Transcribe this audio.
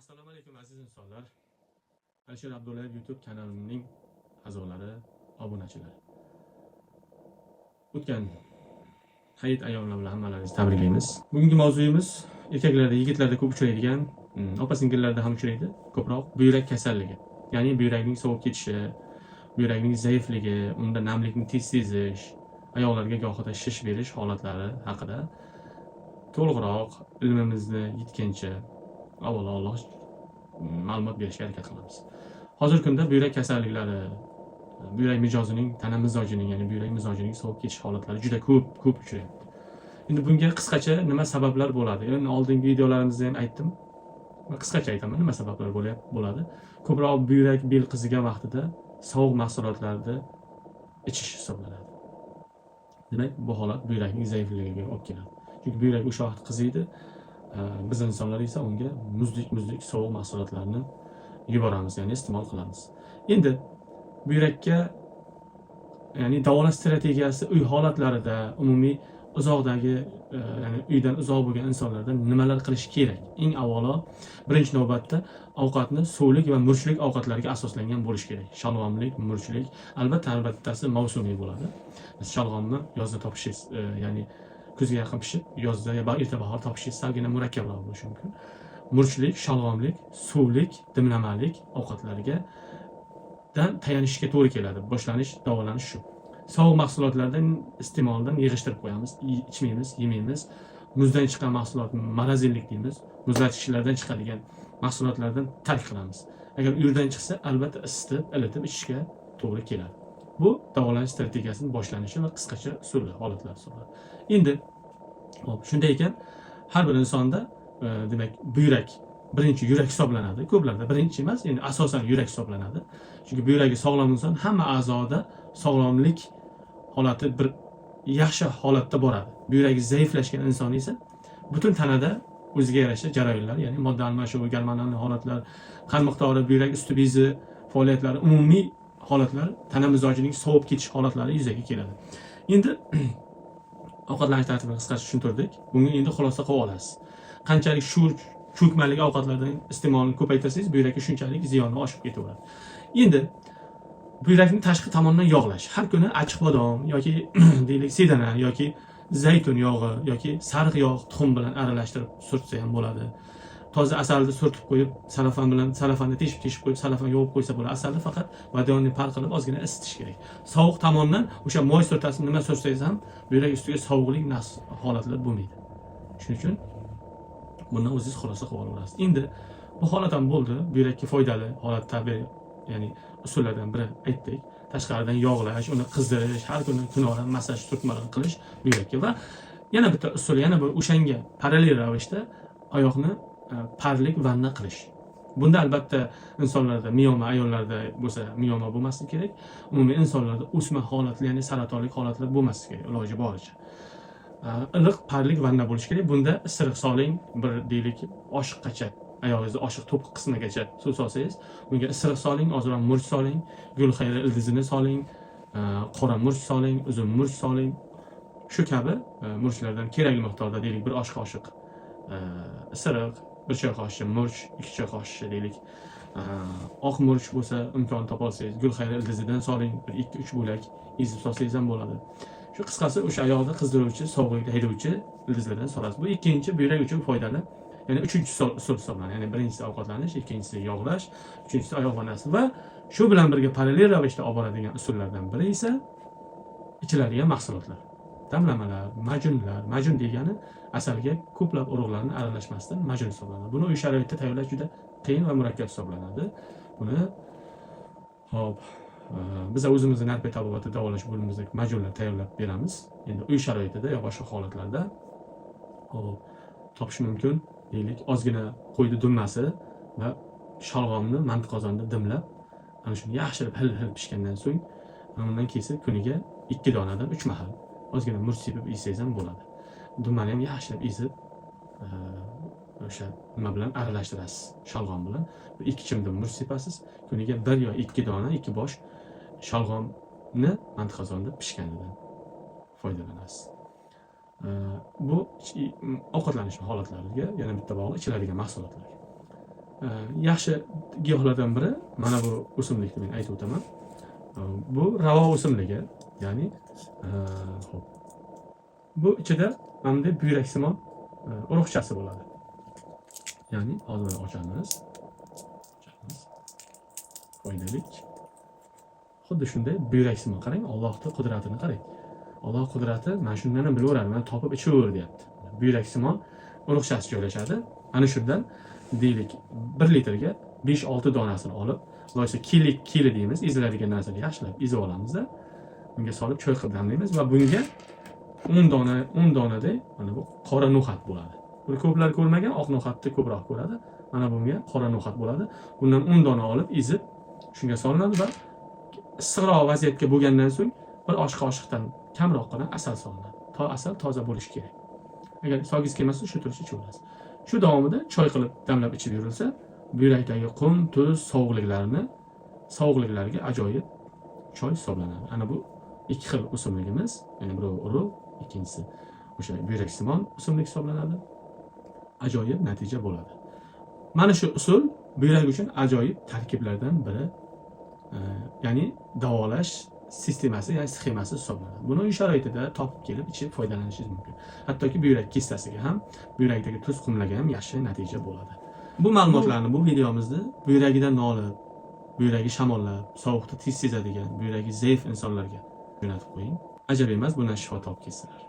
Assalomu alaykum, aziz insonlar. Alisher Abdullayev YouTube kanalining a'zolari, obunachilari. O'tgan hayit ayyomlari bilan hammalaringizni tabriklaymiz. Bugungi mavzuyimiz erkaklarda, yigitlarda ko'p uchraydigan, opa singillarda ham uchraydi, ko'proq buyrak kasalligi. Ya'ni buyrakning sovib ketishi, buyrakning zaifligi, unda namlikni tez sezish, oyoqlarga gohida shish berish holatlari haqida to'liqroq ilmimizni yetgancha, avvalo Alloh, ma'lumot berishga harakat qilamiz. Hozirgi kunda buyrak kasalliklari, buyrak mijozining, tana mizojining, ya'ni buyrak mizojining sovib ketish holatlari juda ko'p ko'p uchrayapti. Endi bunga qisqacha nima sabablar bo'ladi? Endi oldingi videolarimizda ham aytdim. Qisqacha aytaman, nima sabablar bo'ladi. Ko'proq buyrak, bel qizigan vaqtida sovuq mahsulotlarni ichish hisoblanadi. Demak, bu holat buyrakning zaifligiga olib keladi. Chunki buyrak o'sha vaqt qiziydi. Biz insonlar esa unga muzdek muzdek sovuq mahsulotlarni yuboramiz, ya'ni iste'mol qilamiz. Endi buyrakka, ya'ni davolash strategiyasi uy holatlarida, umumiy uzoqdagi, ya'ni uydan uzoq bo'lgan insonlarda nimalar qilish kerak? Eng avvalo, birinchi navbatda ovqatni suvlik va murchlik ovqatlarga asoslangan bo'lishi kerak. Shalg'omlik, murchlik, albatta, har bittasi mavsumiy bo'ladi. Shalg'omni yozda topishingiz, ya'ni kuzga yaqin pishib, yozda yo erta bahor topishingiz salgina murakkabroq bo'lishi mumkin. Murchlik, shalg'omlik, suvlik, dimlamalik ovqatlarga dan tayanishga to'g'ri keladi. Boshlanish, davolanish shu. Sovuq mahsulotlardan iste'moldan yig'ishtirib qo'yamiz, ichmaymiz, yemaymiz. Muzdan chiqqan mahsulot, морозильник deymiz. Muzlatgichlardan chiqadigan mahsulotlardan tark qilamiz. Agar uydan chiqsa, albatta isitib, ilitib ichishga to'g'ri keladi. Bu davolanish strategiyasining boshlanishi va qisqacha usuli, holatlar hisoblanadi. Endi hop, shunday ekan, har bir insonda, demak, buyrak birinchi yurak hisoblanadi. Ko'plarda birinchi emas, endi asosan yurak hisoblanadi. Chunki buyragi sog'lom inson hamma a'zoda sog'lomlik holati bir yaxshi holatda boradi. Buyragi zaiflashgan inson esa butun tanada o'ziga yarasha jarayonlar, ya'ni modda almashuvi, gormonal holatlar, qon miqdori, buyrak usti bezi faoliyatlari, umumiy holatlar, tana mizojining sovib ketish holatlari yuzaga keladi. Endi ovqatlanish tartibini qisqacha tushuntirdik. Bunga endi xulosa qilib olasiz. Qanchalik shu cho'kmalik ovqatlardan iste'molini ko'paytirsangiz, buyrakka shunchalik ziyoni oshib ketaveradi. Endi buyrakni tashqi tomondan yog'lash. Har kuni achchiq bodom yoki, deylik, sedana yoki zaytun yog'i yoki sariq yog' tuxum bilan aralashtirib surtsa ham bo'ladi. Toza asalni surtib qo'yib, salafan bilan, salafanni teshib teshib qo'yib, salafan yuvib qo'ysa bo'ladi. Asalni faqat водяной пар qilib ozgina isitish kerak. Sovuq tomondan o'sha moy surtasiz, nima surtsangiz ham buyrak ustiga sovuqlik holatlar bo'lmaydi. Shuning uchun bundan o'zingiz xulosa qilib olaverasiz. Endi bu holat ham bo'ldi. Buyrakka foydali holat tabiiy, ya'ni usullardan biri aytdik. Tashqaridan yog'lash, uni qizdirish, har kuni kunora massaj surtmalar qilish buyrakka va yana bitta usul, yana bir o'shanga parallel ravishda oyoqni parlik vanna qilish. Bunda albatta insonlarda mioma, ayollarda bo'lsa mioma bo'lmasligi kerak. Umumiy insonlarda o'sma holatlar, ya'ni saratonlik holatlar bo'lmasligi kerak iloji boricha. Iliq parlik vanna bo'lishi kerak. Bunda isiriq soling, bir, deylik, oshiqqacha, oyog'ingizni oshiq to'piq qismigacha suv solsangiz, unga isiriq soling, ozroq murch soling, gulxayra ildizini soling, qora murch soling, uzun murch soling. Shu kabi murchlardan kerakli miqdorda, deylik, bir osh qoshiq isiriq, bir choy qoshiq murch, 2 choy qoshiq, deylik, oq murch bo'lsa, imkon topolsangiz, gulxayra ildizidan soling, bir ikki uch bo'lak ezib solsangiz ham bo'ladi. Shu, qisqasi, o'sha oyoqni qizdiruvchi, sovuqlikni haydovchi ildizlardan solasiz. Bu ikkinchi buyrak uchun foydali, ya'ni uchinchi usul hisoblanadi. Ya'ni birinchisi ovqatlanish, ikkinchisi yog'lash, uchinchisi oyoq vannasi va shu bilan birga parallel ravishda olib boradigan usullardan biri esa ichiladigan mahsulotlar, damlamalar, majunlar. Majun degani asalga ko'plab urug'larni aralashmasidan majun hisoblanadi. Buni uy sharoitida tayyorlash juda qiyin va murakkab hisoblanadi. Buni, hop, biz o'zimizni Narpay tabobati davolash bo'limimizda majunlar tayyorlab beramiz. Endi uy sharoitida yo boshqa holatlarda, hop, topish mumkin, deylik, ozgina qo'yni dumbasi va sholg'omni manti qozonda dimlab, ana shuni yaxshilab hil hil pishgandan so'ng undan kesib, kuniga ikki donadan uch mahal ozgina murch sepib yesangiz ham bo'ladi. Dumbani ham yaxshilab ezib, o'sha nima bilan aralashtirasiz, sholg'om bilan bir ikki chimdim murch sepasiz. Kuniga bir yo ikki dona, ikki bosh sholg'omni manti qozonda pishganidan foydalanasiz. Bu ovqatlanish holatlariga yana bitta bog'liq ichiladigan mahsulotlar. Yaxshi giyohlardan biri mana bu o'simlikni men aytib o'taman. Bu ravo o'simligi, ya'ni xo'p. Bu ichida mana bunday buyraksimon urug'chasi bo'ladi. Ya'ni hozir mana ochamiz. Ochamiz. Foydalik. Xuddi shunday buyraksimon. Qarang, Allohning qudratini qarang. Alloh qudrati mana shundan ham bilaveradi, mana topib ichaver deyapti. Buyraksimon urug'chasi joylashadi. Ana shundan deylik 1 litrga 5-6 donasini olib, loysa kili deymiz, eziladigan narsani yaxshilab ezib olamizda, bunga solib choy qilib damlaymiz va bunga 10 dona 10 donadek mana bu qora no'xat bo'ladi. Buni ko'plar ko'rmagan, oq no'xatni ko'proq ko'radi. Mana bunga qora no'xat bo'ladi. Bundan 10 dona olib ezib shunga solinadi va issiqroq vaziyatga bo'lgandan so'ng bir osh qoshiqdan kamroqqina asal solinadi. To asal toza bo'lishi kerak. Agar solgingiz kelmasa, shu turishda ichaverasiz. Shu davomida choy qilib damlab ichib yurilsa, buyrakdagi qum, tuz, sovuqliklarga ajoyib choy hisoblanadi. Ana bu ikki xil o'simligimiz, ya'ni biri urug', ikkinchisi o'sha buyraksimon o'simlik hisoblanadi. Ajoyib natija bo'ladi. Mana shu usul buyrak uchun ajoyib tarkiblardan biri, ya'ni davolash sistemasi, ya'ni sxemasi hisoblanadi. Buni uy sharoitida topib kelib ichib foydalanishingiz mumkin. Hattoki buyrak kistasiga ham, buyrakdagi tuz qumlarga ham yaxshi natija bo'ladi. Bu ma'lumotlarni, bu videomizni buyragidan nolib, buyragi shamollab, sovuqda tez sezadigan, buyragi zaif insonlarga jo'natib qo'ying. Ajab emas, bundan shifo topib ketsalar.